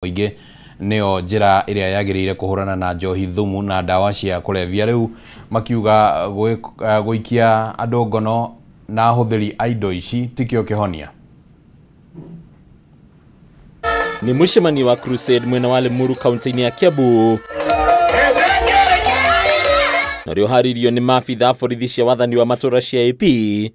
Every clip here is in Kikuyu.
Mũingĩ nĩyo njĩra ĩrĩa yagĩrĩire kũhũrana na njohi thumu na ndawa cia kũrebia. Rĩu makiuga gũikia andũ ngono na ahũthĩri a indo ici tikĩo kĩhonia. Nĩ mũcemanio wa Crusade mwena wa Limuru kaunti-inĩ ya Kiambu, na ũrĩa ũharĩirio nĩ maabitha a borithi cia wathani wa matũũra cia AP,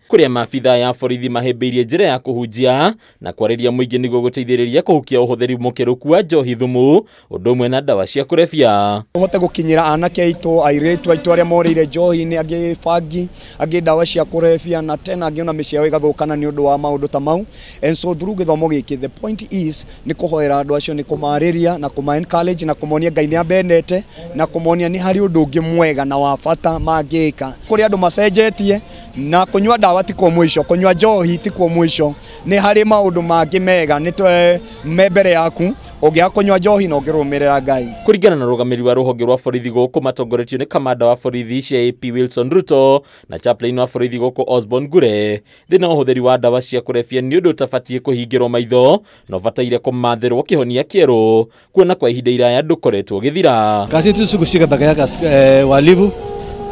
kũrĩa maabitha ya borithi mahĩmbĩirie njĩra ya kũhunjia na kwarĩria mũingĩ nĩguo gũteithĩrĩria kũhukia ũhũthĩri mũkĩrũku wa njohi thumu ũndũ ũmwe na ndawa cia kũrebia. Tũhote gũkinyĩra anake aitũ, airĩtu aitũ arĩa morĩire njohi-inĩ, angĩ bangi, angĩ ndawa cia kũrebia, na tena angĩ ona mĩciĩ yao ĩgathũkana nĩ ũndũ wa maũndũ ta mau. And so through gĩthomo gĩkĩ, the point is nĩ kũhoera andũ acio, nĩ kũmarĩria na kũma encourage na kũmonia Ngai nĩ ambendete na kũmonia nĩ harĩ ũndũ ũngĩ mwega na wa bata mangĩka. Kũrĩ andũ macenjetie na kũnyua ndawa tikuo mũico, kũnyua njohi tikuo mũico, nĩ harĩ maũndũ mangĩ mega nĩ me mbere yaku ũngĩaga kũnyua njohi na ũngĩrũmĩrĩra Ngai. Kũringana na rũgamĩrĩri wa rũhonge rwa borithi gũkũ matongoretio nĩ kamanda wa borithi cia AP Wilson Ruto na chaplain wa borithi gũkũ Osborne Ngure, thĩna wa ũhũthĩri wa ndawa cia kũrebia nĩ ũndũ ũtabatiĩ kũhingĩrwo maitho na ũbataire kũmathĩrwo kĩhonia kĩerũ, kuona kwa ihinda iraya ndũkoretwo ũgĩthira. Kazi yetu si kushika peke yake walivu,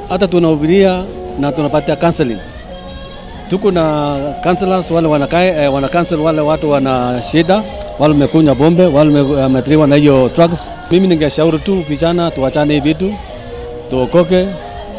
hata tunahubiria na tunapatia counseling. Tuko na counselors wale wana counsel wale watu wana shida, wale wamekunywa bombe, wale wameathiriwa na hiyo drugs. Mimi ningeshauri tu vijana tuachane vitu, tuokoke,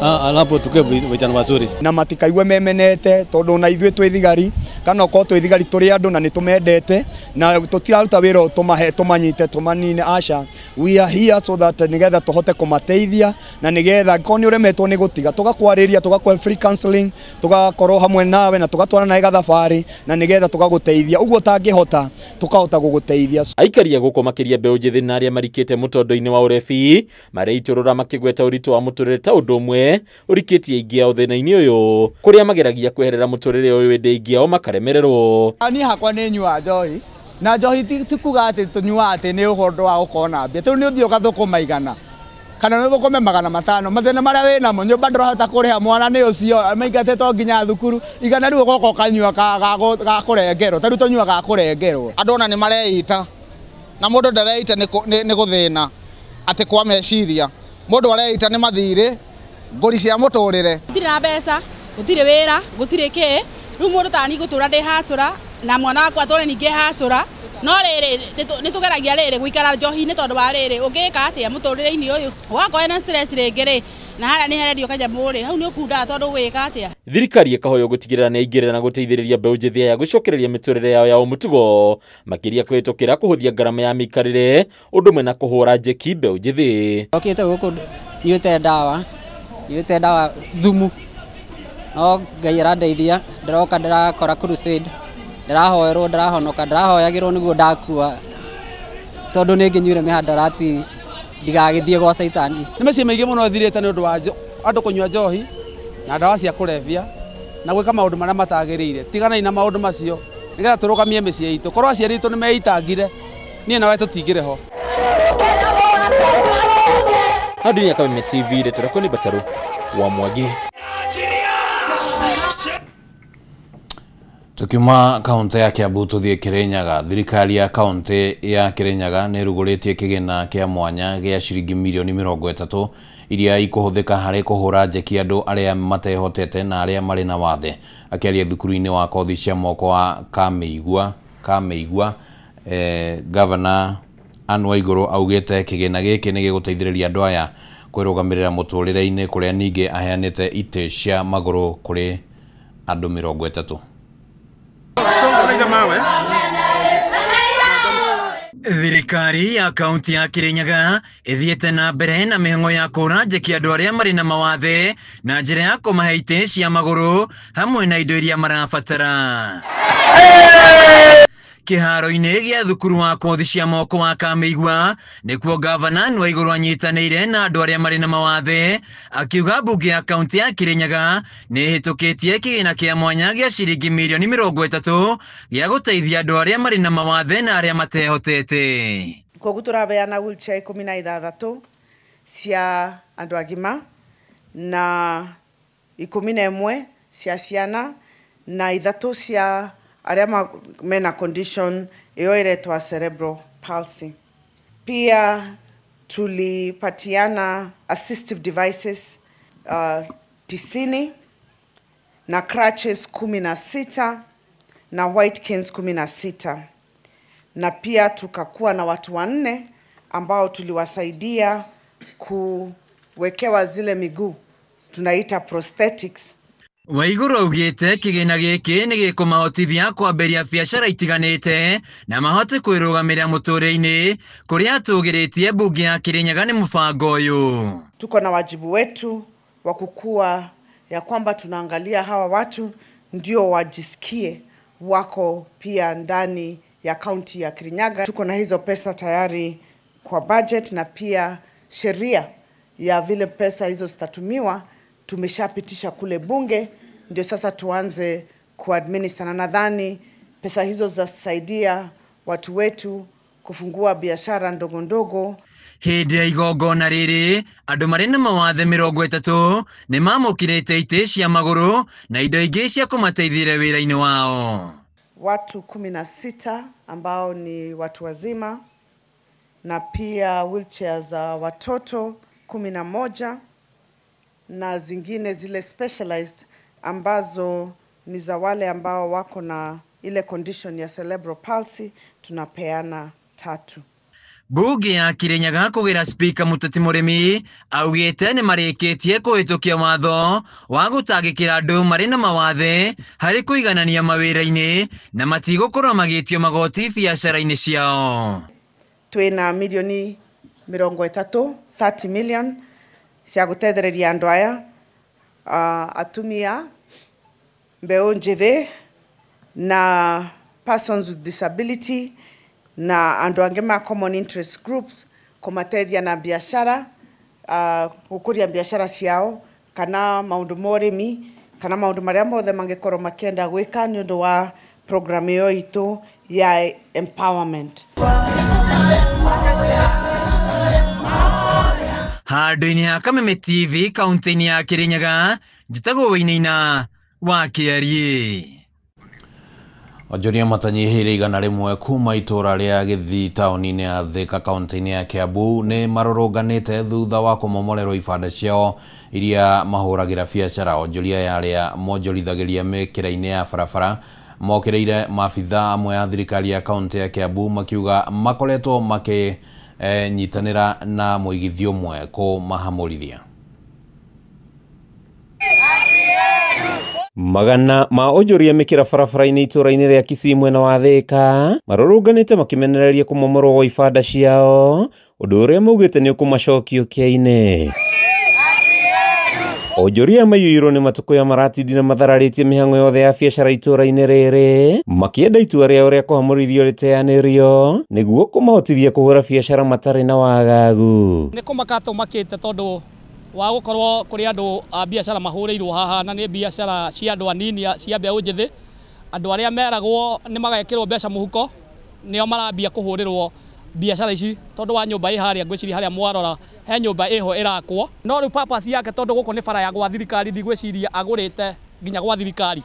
alafu tukue vijana wazuri. Na matikaigue memenete tondu na ithuĩ twĩ thigari, kana okorwo twĩ thigari tũrĩ andũ na nĩ tũmendete na tũtiraruta wĩra tũmahe tũmanyite tũmanine, aca. We are here so that nĩgetha tũhote kũmateithia na nĩgetha angĩkorwo nĩ ũremetwo nĩ gũtiga tũgakwarĩria, tũgakũhe free counseling, tũgakorwo hamwe nawe na tũgatwarana nawe gathabarĩ na nĩgetha tũgagũteithia ũguo ũtangĩhota tũkahota gũgũteithia. Aikari a gũkũ makĩria mbeũ njĩthĩ na arĩa marikĩte mũtondo-inĩ wa ũrebi mareitũrũra makĩgweta ũritũ wa mũtũrĩre ta ũndũ ũmwe ũrikĩtie aingĩ ao thĩna-inĩ ũyũ, kũrĩa mageragia kweherera mũtũrĩre ũyũ ĩndĩ aingĩ ao makaremererwo. Niĩ hakwa nĩ nyuaga njohi na njohi ti kuga atĩ tũnyuaga atĩ nĩ ũhoro wa gũkorwo na mbia, rĩu nĩ ũthiĩ ũgathũkũma 100 kana nĩ ũthũkũme 500, mathĩna marĩa wĩ namo nyũmba ndũrahota kũrĩha, mwana nĩ ũcio maingatĩtwo nginya thukuru, 100 rĩu ũgoka ũkanyua ga kũrengerwo, ta rĩu tũnyuaga ga kũrengerwo. Andũ ona nĩ mareita na mũndũ ndereita nĩ gũthĩna atĩ kwa meciria, mũndũ areita nĩ mathirĩ, ngũri cia mũtũrĩre. Gũtirĩ na mbeca, gũtirĩ wĩra, gũtirĩ kĩ, rĩu mũndũ tani gũtũra ndĩ hacũra na mwana wakwa atũre ningĩ hacũra, no rĩrĩ nĩ tũgeragia rĩrĩ gũikara njohi-inĩ tondũ wa rĩrĩ ũngĩka atĩa mũtũrĩre-inĩ ũyũ, wakorwo na stress rĩngĩ rĩ, na harĩa nĩ harendio kanyamũ rĩ, hau nĩ ũkundaga tondũ ũgwĩka atĩa. Thirikari ĩkahoywo gũtigĩrĩra nĩ yaingĩrĩra na gũteithĩrĩria mbeũ njĩthĩ aya gũcokereria mĩtũrĩre yao ya ũmũtugo, makĩria kũhĩtũkĩra kũhũthia ngarama ya mĩikarĩre ũndũ ũmwe na kũhũra njeki mbeũ njĩthĩ. Okĩte gũkũ nyuĩte ndawa thumu, no Ngai arandeithia, ndĩroka ndĩrakora crusade, ndĩrahoerwo, ndĩrahonoka, ndĩrahoyagĩrwo nĩguo ndakua, tondũ nĩ ngĩnyuire mĩhandarati ndigagĩthiĩ gwa caitani. Nĩ mĩciĩ mĩingĩ mũno ĩthirĩte nĩ ũndũ wa andũ kũnyua njohi na ndawa cia kũrebia na gwĩka maũndũ marĩa matagĩrĩire. Tiganai na maũndũ macio nĩgetha tũrũgamie mĩciĩ itũ. Korwo aciari aitũ nĩ meitangire, niĩ nawe tũtingĩrĩ ho. Hadi ya Kameme TV, ndeto yako ni Bataru wa Mwangi. Tukiuma kaunti ya Kiambu tuthiĩ Kirinyaga. Thirikari ya kaunti ya Kirinyaga nĩ ĩrugũrĩtie kĩgĩna kĩa mwanya gĩa ciringi mirioni 30 iria ikũhũthĩka harĩ kũhũra njeki andũ arĩa matehotete na arĩa marĩ na wathe. Akĩaria thukuru-inĩ wa kothi cia moko wa Kamĩigua, Gavana Anne Waiguru augĩte kĩgĩna gĩkĩ nĩ gĩgũteithĩrĩria andũ aya kwĩrũgamĩrĩra mũtũrĩre-inĩ, kũrĩa ningĩ aheanĩte itĩ cia magũrũ kũrĩ andũ 30. Thirikari ya kaunti ya Kirinyaga ĩthiĩte na mbere na mĩhang'o ya kũhũra njeki andũ arĩa marĩ na mawathe na njĩra ya kũmahe itĩ cia magũrũ hamwe na indo iria marabatara. Kĩharo-inĩ gĩa thukuru wa kothi cia moko wa Kamĩigua nĩkuo Gavana Anne Waiguru anyitanĩire na andũ arĩa marĩ na mawathe, akiuga mbunge ya kaunti ya Kirinyaga nĩ ĩhĩtũkĩtie kĩgĩna kĩa mwanya gĩa ciringi mirioni 30 gĩa gũteithia andũ arĩa marĩ na mawathe na arĩa matehotete. Koguo tũrabeana wheelchair 16 cia andũ agima na 11 cia ciana na 3 cia arĩa mena condition ĩyo ĩretwa cerebral palsy. Pia tulipatiana assistive devices 90 na crutches 16 na white canes 16. Na pia tukakuwa na watu 4 ambao tuliwasaidia kuwekewa zile miguu tunaita prosthetics. Waiguru augite kigina giki ni gikumahotithia kwambiria biacara itiganite na mahote kwirugamira muturire-ini kuria atugiritie mbunge ya Kirinyaga ni mubango uyu. Tuko na wajibu wetu wa kukua ya kwamba tunaangalia hawa watu ndio wajisikie wako pia ndani ya kaunti ya Kirinyaga. Tuko na hizo pesa tayari kwa budget, na pia sheria ya vile pesa hizo zitatumiwa tumeshapitisha kule bunge, ndio sasa tuanze kuadminister. Na nadhani pesa hizo zitasaidia watu wetu kufungua biashara ndogo ndogo. Hindi ya igongona riri andu mari na mawathe 30 ni mamukirite iti cia maguru na indo ingi cia kumateithire wira-ini wao. Watu 16 ambao ni watu wazima, na pia wheelchair za watoto 11 na zingine zile specialized ambazo ni za wale ambao wako na ile condition ya cerebral palsy tunapeana 3. Bunge ya Kirinyaga kugira Speaker Muteti Murimi augite ni marikitie kuhitukia watho wa gutangikira andu mari na mawathe hari kuiganania mawira-ini na matigukorwo magitio magoti biacara-ini ciao. Twina milioni 30, 30 million cia gutethereria andu aya, atumia, mbeu njithi na persons with disability na andu angi ma common interest groups kumatethia na biashara, gukuria biashara ciao kana maundu ma urimi kana maundu maria mothe mangikorwo makienda gwika ni undu wa program iyo itu ya empowerment. Handũ-inĩ ha Kameme TV kaunti-inĩ ya Kirinyaga, njĩtagwo Wainaina wa Kĩariĩ. Onjoria matanyihĩire 100 kuma itũra rĩa Gĩthii taũni-inĩ ya Thika kaunti-inĩ ya Kiambu nĩ marũrũnganĩte thutha wa kũmomorerwo ibanda ciao iria mahũragĩra biacara. Onjoria ya arĩa monjorithagĩria mĩkĩra-inĩ ya barabara mokĩrĩire maabithaa amwe a thirikari ya kaunti ya Kiambu makiuga makoretwo makĩnyitanĩra na mũigithio ũmwe kũmahamũrithia. Magana ma onjoria mĩkĩra barabara-inĩ itũra-inĩ rĩa Kisii mwena wa Thika marũrũnganĩte makĩmenereria kũmomorwo gwa ibanda ciao, ũndũ ũrĩa maugĩte nĩ ũkũmacokia ũkĩa-inĩ. Onjoria maiyũirwo nĩ matũkũya maratindi na mathararĩtie mĩhang'o yothe ya biacara itũra-inĩ rĩrĩ makĩenda itua rĩao rĩa kũhamũrithio rĩteanĩrio nĩguo kũmahotithia kũhũra biacara matarĩ na wagagu. Nĩ kũmaka tũmakĩte tondũ wa gukorwo kuri andu a biacara mahurirwo haha na ni biacara cia andu anini cia mbeu njithi, andu aria meragwo ni magekirwo mbeca muhuko nio marambia kuhurirwo biacara ici tondu wa nyumba i haria ngwiciria haria mwarora he nyumba iho irakwo, no riu purpose yake tondu guku ni bara ya gwa thirikari ndigwiciria agurite nginya gwa thirikari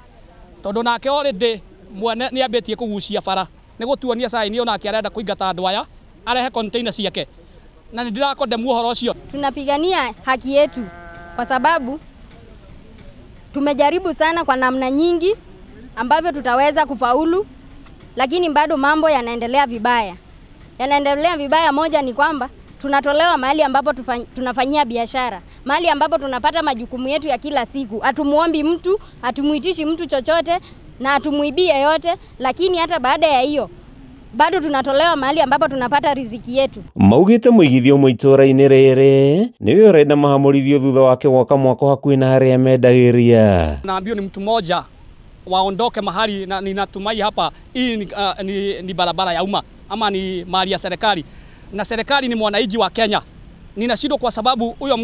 tondu nake already mwene ni ambitie kugucia bara ni gutuonia sign onake arenda kuingata andu aya arehe container ciake na nindirakonde uhoro ucio. Tunapigania haki yetu kwa sababu tumejaribu sana kwa namna nyingi ambavyo tutaweza kufaulu, lakini bado mambo yanaendelea vibaya. Yanaendelea vibaya. Moja ni kwamba tunatolewa mahali ambapo tunafanyia biashara, mahali ambapo tunapata majukumu yetu ya kila siku. Hatumuombi mtu, hatumuitishi mtu chochote na hatumuibii yeyote, lakini hata baada ya hiyo bado tunatolewa mahali ambapo tunapata riziki yetu. Maugite muigithio mwe itũra-inĩ rĩrĩ niwe ũrenda mahamũrithio thutha wake gwaka mwako hakuhĩ na harĩa mendagĩria. Naambiwa ni mtu mmoja waondoke mahali na ninatumai hapa hii ni barabara ya umma ama ni mali ya serikali, na serikali ni mwananchi wa Kenya. Ninashindwa kwa sababu huyo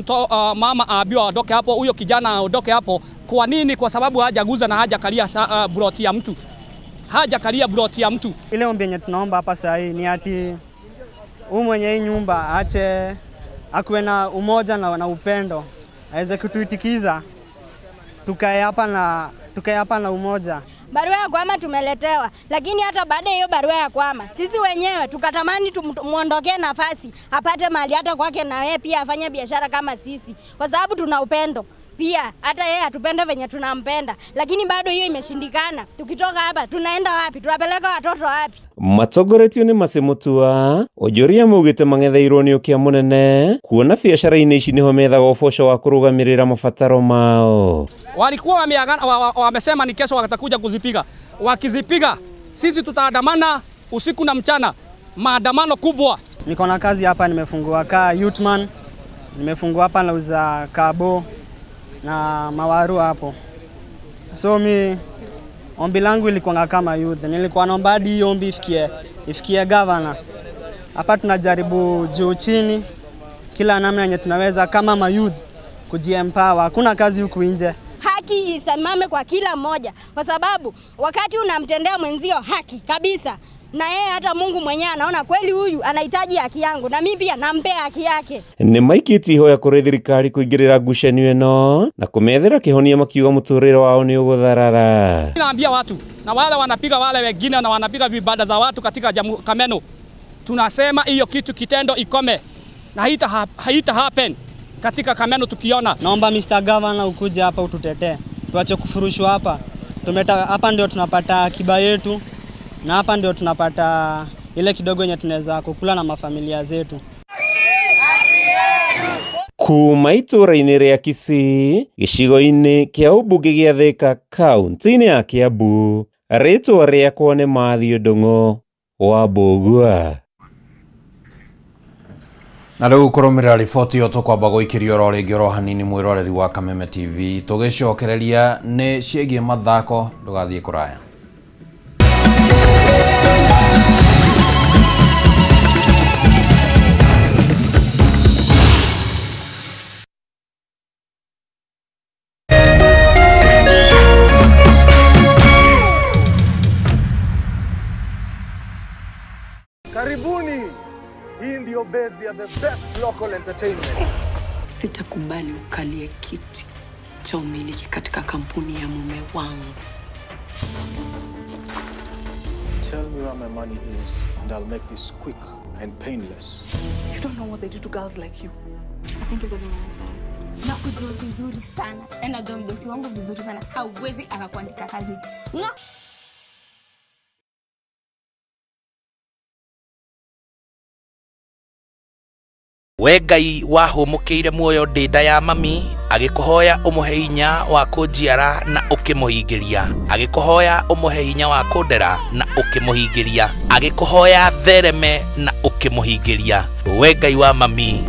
mama aambiwa aondoke hapo, huyo kijana aondoke hapo. Kwa nini? Kwa sababu hajaguza na hajakalia broti ya mtu. Hajakalia broti ya mtu. Ile ombi yenye tunaomba hapa sasa hii ni ati huyu mwenye hii nyumba aache akuwe na umoja na upendo, aweze kutuitikiza tukae hapa na umoja. Barua ya kuhama tumeletewa, lakini hata baada ya hiyo barua ya kuhama sisi wenyewe tukatamani tumuondokee nafasi apate mali hata kwake na yeye pia afanye biashara kama sisi, kwa sababu tuna upendo pia, hata yeye atupende venye tunampenda, lakini bado hiyo imeshindikana. Tukitoka hapa tunaenda wapi? Tunapeleka watoto wapi? Matongoretio nĩ Mercy Mutua onjoria maugĩte mang'etheirwo nĩ ũkĩa mũnene kuona biacara-inĩ ici nĩho methaga ũboco wa kũrũgamĩrĩra mabataro mao. Walikuwa wamesema ni kesho watakuja kuzipiga. Wakizipiga sisi tutaandamana usiku na mchana, maandamano kubwa. Niko na kazi hapa, nimefungua kaa Youthman, nimefungua hapa nauza kabo na mawaru hapo. So mi ombi langu ilikuwa kama youth, nilikuwa naomba hadi ombi ifikie governor. Hapa tunajaribu juu chini kila namna yenye tunaweza kama ma youth kujiempower. Hakuna kazi huku nje. Haki isimame kwa kila mmoja, kwa sababu wakati unamtendea mwenzio haki kabisa, na yeye hata Mungu mwenyewe anaona kweli huyu anahitaji haki yangu, na mimi pia nampea haki yake. Nĩ maikĩtie ihoya kũrĩ thirikari kũingĩrĩra ngucanio ĩno na kũmethera kĩhonia makiuga mũtũrĩre wao nĩ ũgũtharara. Naambia watu na wale wanapiga wale wengine na wanapiga vibanda za watu katika Kameno, tunasema hiyo kitu kitendo ikome na haita happen katika Kameno tukiona. Naomba Mr. Governor ukuje hapa ututetee, tuache kufurushwa hapa. Hapa ndio tunapata akiba yetu, na hapa ndio tunapata ile kidogo yenye tunaweza kukula na mafamilia zetu. Kuma itũra-inĩ rĩa Kisii gĩcigo-inĩ kĩa ũmbunge gĩa Thika kaunti-inĩ ya Kiambu, rĩtwa rĩakwa nĩ Matthew Ndung'u wa Mbũgua. Na rĩu kũrũmĩrĩra riboti ĩyo tũkwamba gũikĩrio oro rĩngĩ oro hanini mwĩroreri wa Kameme TV tũgĩcokereria nĩ ciĩgiĩ mathako, ndũgathiĩ kũraya. Karibuni. Hii ndio base ya the best local entertainment. Sitakubali ukalie kiti cha umiliki katika kampuni ya mume wangu. Tell me where my money is and I'll make this quick and painless. You don't know what they do to girls like you. I think he's having an affair. Nakujua vizuri sana. Najua mdosi wangu vizuri sana. Hauwezi akakuandika kazi. No. We Ngai wahũmũkĩire muoyo ndĩ nda ya mami, agĩkũhoya ũmũhe hinya wa kũnjiara na ũkĩmũhingĩria, agĩkũhoya ũmũhe hinya wa kũndera na ũkĩmũhingĩria, agĩkũhoya thereme na ũkĩmũhingĩria. We Ngai wa mami.